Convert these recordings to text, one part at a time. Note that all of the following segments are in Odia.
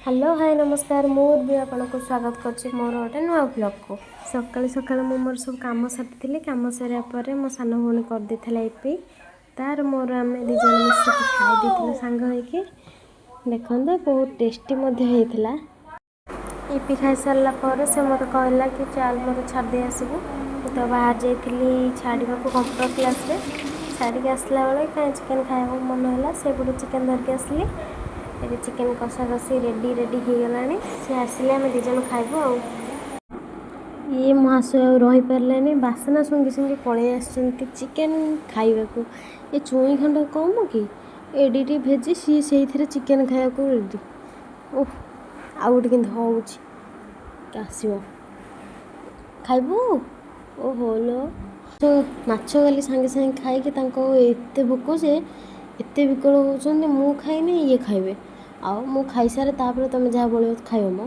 ହ୍ୟାଲୋ, ହାଏ, ନମସ୍କାର। ମୁଁ ବି ଆପଣଙ୍କୁ ସ୍ୱାଗତ କରୁଛି ମୋର ଗୋଟେ ନୂଆ ବ୍ଲଗ୍କୁ। ସକାଳୁ ସକାଳୁ ମୁଁ ମୋର ସବୁ କାମ ସାରିଥିଲି। କାମ ସାରିବା ପରେ ମୋ ସାନ ଭଉଣୀ କରିଦେଇଥିଲା ଇପି। ତାର ମୋର ଆମେ ଦୁଇ ଜଣ ମିଶିକି ଖାଇ ଦେଇଥିଲୁ ସାଙ୍ଗ ହେଇକି। ଦେଖନ୍ତୁ, ବହୁତ ଟେଷ୍ଟି ମଧ୍ୟ ହେଇଥିଲା। ଇପି ଖାଇସାରିଲା ପରେ ସେ ମୋତେ କହିଲା କି ଚାଲ, ମୋତେ ଛାଡ଼ି ଦେଇ ଆସିବୁ। ମୁଁ ତ ବାହାରି ଯାଇଥିଲି ଛାଡ଼ିବାକୁ କମ୍ପ୍ୟୁଟର କ୍ଲାସ୍ରେ। ଛାଡ଼ିକି ଆସିଲା ବେଳେ କାହିଁ ଚିକେନ୍ ଖାଇବାକୁ ମନ ହେଲା, ସେପଟୁ ଚିକେନ୍ ଧରିକି ଆସିଲି। ଏବେ ଚିକେନ୍ କଷା କଷି ରେଡ଼ି ରେଡ଼ି ହେଇଗଲାଣି। ସେ ଆସିଲେ ଆମେ ଦୁଇ ଜଣ ଖାଇବୁ। ଆଉ ଇଏ ମହାଶୟ ଆଉ ରହିପାରିଲେନି, ବାସନା ଶୁଙ୍ଘି ଶୁଙ୍ଘି ପଳେଇ ଆସିଛନ୍ତି ଚିକେନ୍ ଖାଇବାକୁ। ଏ ଚୁଇଁ ଖଣ୍ଡ କମ୍ କି ଏଡ଼ିଟି ଭେଜି, ସିଏ ସେଇଥିରେ ଚିକେନ୍ ଖାଇବାକୁ ରେଡ଼ି। ଓଃ, ଆଉ ଗୋଟେ କେମିତି ହେଉଛି, ଆସିବ ଖାଇବୁ। ଓହୋ ଲୋ, ମାଛ କାଲି ସାଙ୍ଗେ ସାଙ୍ଗେ ଖାଇକି ତାଙ୍କୁ ଏତେ ଭୋକ ଯେ ଏତେ ବିକଳ ହେଉଛନ୍ତି। ମୁଁ ଖାଇନି, ଇଏ ଖାଇବେ। ଆଉ ମୁଁ ଖାଇସାରେ, ତାପରେ ତୁମେ ଯାହା ବଳିବ ଖାଇବ। ମ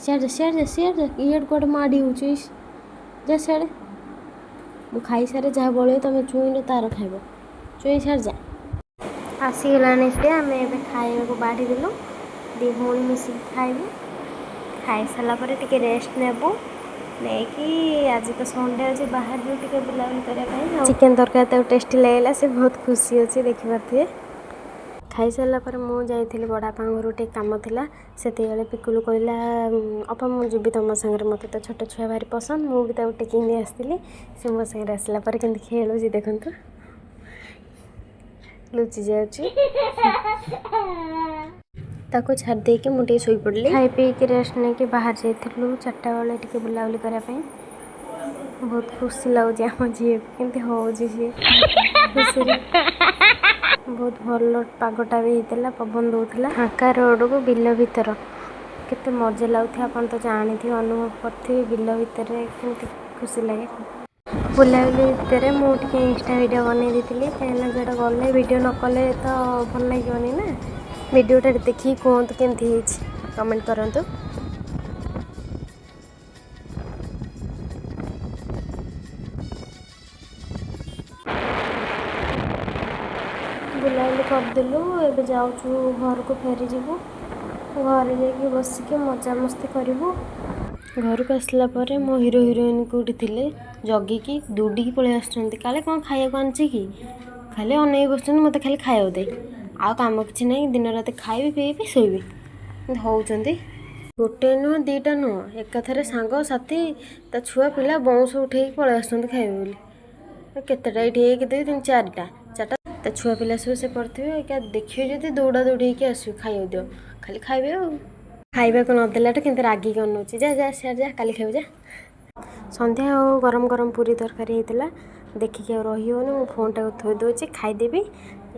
ସିଆଡ଼େ ଯା, ସିଆଡ଼େ ଯା, ସିଆଡ଼େ ଯା। ଇଆଡ଼େ କୁଆଡ଼େ ମାଡ଼ି ହେଉଛି, ଯା ସିଆଡ଼େ। ମୁଁ ଖାଇସାରେ, ଯାହା ବଳିବ ତୁମେ ଚୁଇଁର ତାର ଖାଇବ। ଚୁଇଁ, ସିଆଡ଼େ ଯା। ଆସିଗଲାଣି ସେ। ଆମେ ଏବେ ଖାଇବାକୁ ବାଢ଼ିଦେଲୁ। ଦୁଇ ଭଉଣୀ ମିଶିକି ଖାଇବୁ। ଖାଇସାରିଲା ପରେ ଟିକେ ରେଷ୍ଟ ନେବୁ। ନେଇକି ଆଜି ତ ସଣ୍ଡେ ଅଛି, ବାହାରିବୁ ଟିକେ ବୁଲାବୁଲି କରିବା ପାଇଁ। ଚିକେନ୍ ତରକାରୀ ତାକୁ ଟେଷ୍ଟି ଲାଗିଲା, ସେ ବହୁତ ଖୁସି ଅଛି, ଦେଖିପାରୁଥିବେ। ଖାଇସାରିଲା ପରେ ମୁଁ ଯାଇଥିଲି ବଡ଼ବାପାଙ୍କ ଘରକୁ, ଟିକେ କାମ ଥିଲା। ସେତିକିବେଳେ ପିକୁଲୁ କହିଲା, ଅପା, ମୁଁ ଯିବି ତୁମ ସାଙ୍ଗରେ, ମୋତେ ତ ଛୋଟ ଛୁଆ ଭାରି ପସନ୍ଦ। ମୁଁ ବି ତାକୁ ଟେକିକି ନେଇ ଆସିଥିଲି। ସେ ମୋ ସାଙ୍ଗରେ ଆସିଲା ପରେ କେମିତି ଖେଳୁଛି ଦେଖନ୍ତୁ, ଲୁଚି ଯାଉଛି। ତାକୁ ଛାଡ଼ି ଦେଇକି ମୁଁ ଟିକେ ଶୋଇପଡ଼ିଲି। ଖାଇ ପିଇକି ରେଷ୍ଟ ନେଇକି ବାହାରି ଯାଇଥିଲୁ 4ଟା ବେଳେ ଟିକେ ବୁଲାବୁଲି କରିବା ପାଇଁ। ବହୁତ ଖୁସି ଲାଗୁଛି ଆମ ଝିଅକୁ, କେମିତି ହେଉଛି ସିଏ ଖୁସିରେ। ବହୁତ ଭଲ ପାଗଟା ବି ହେଇଥିଲା, ପବନ ଦେଉଥିଲା। ଫାଙ୍କା ରୋଡ଼କୁ ବିଲ ଭିତର କେତେ ମଜା ଲାଗୁଥିବ, ଆପଣ ତ ଜାଣିଥିବେ, ଅନୁଭବ କରିଥିବେ, ବିଲ ଭିତରେ କେମିତି ଖୁସି ଲାଗେ। ବୁଲାବୁଲି ଭିତରେ ମୁଁ ଟିକେ ଇନଷ୍ଟା ଭିଡ଼ିଓ ବନେଇ ଦେଇଥିଲି, କାହିଁକିନା ଯେଉଁଟା ଗଲେ ଭିଡ଼ିଓ ନ କଲେ ତ ଭଲ ଲାଗିବନି ନା। ଭିଡ଼ିଓଟା ଦେଖିକି କୁହନ୍ତୁ କେମିତି ହେଇଛି, କମେଣ୍ଟ କରନ୍ତୁ। ବୁଲାବୁଲି କରିଦେଲୁ, ଏବେ ଯାଉଛୁ ଘରକୁ ଫେରିଯିବୁ। ଘରେ ଯାଇକି ବସିକି ମଜାମସ୍ତି କରିବୁ। ଘରକୁ ଆସିଲା ପରେ ମୋ ହିରୋ ହିରୋଇନ୍ କେଉଁଠି ଥିଲେ ଜଗିକି, ଦୌଡ଼ିକି ପଳେଇ ଆସୁଛନ୍ତି। କାଳେ କ'ଣ ଖାଇବାକୁ ଆଣିଛି କି, ଖାଲି ଅନେଇକି ବସୁଛନ୍ତି। ମୋତେ ଖାଲି ଖାଇବାକୁ ଦେ, ଆଉ କାମ କିଛି ନାହିଁ। ଦିନ ରାତି ଖାଇବି, ପିଇବି, ଶୋଇବି ହେଉଛନ୍ତି। ଗୋଟେ ନୁହଁ, ଦୁଇଟା ନୁହଁ, ଏକାଥରେ ସାଙ୍ଗସାଥି, ତା ଛୁଆ ପିଲା ବଉଁଶ ଉଠେଇକି ପଳେଇ ଆସୁଛନ୍ତି ଖାଇବେ ବୋଲି। କେତେଟା ଏଇଠି? ଏକ, ଦୁଇ, ତିନି, ଚାରିଟା। ଚାରିଟା ତା ଛୁଆ ପିଲା ସବୁ ସେ ପଡ଼ିଥିବେ। ଏକା ଦେଖିବେ ଯଦି ଦୌଡ଼ା ଦୌଡ଼ି ହେଇକି ଆସିବେ, ଖାଇବାକୁ ଦିଅ, ଖାଲି ଖାଇବେ। ଆଉ ଖାଇବାକୁ ନଦେଲାଠୁ କେମିତି ରାଗିକି ଅନଉଛି। ଯା ଯା, ସିଆଡ଼େ ଯା, କାଲି ଖାଇବୁ ଯା। ସନ୍ଧ୍ୟା ଆଉ ଗରମ ଗରମ ପୁରୀ ତରକାରୀ ହେଇଥିଲା। ଦେଖିକି ଆଉ ରହିହେଉନି। ମୁଁ ଫୋନ୍ଟାକୁ ଥୋଇ ଦେଉଛି, ଖାଇଦେବି।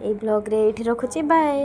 ଏଇ ବ୍ଲଗ୍ରେ ଏଇଠି ରଖୁଛି। ବାଏ।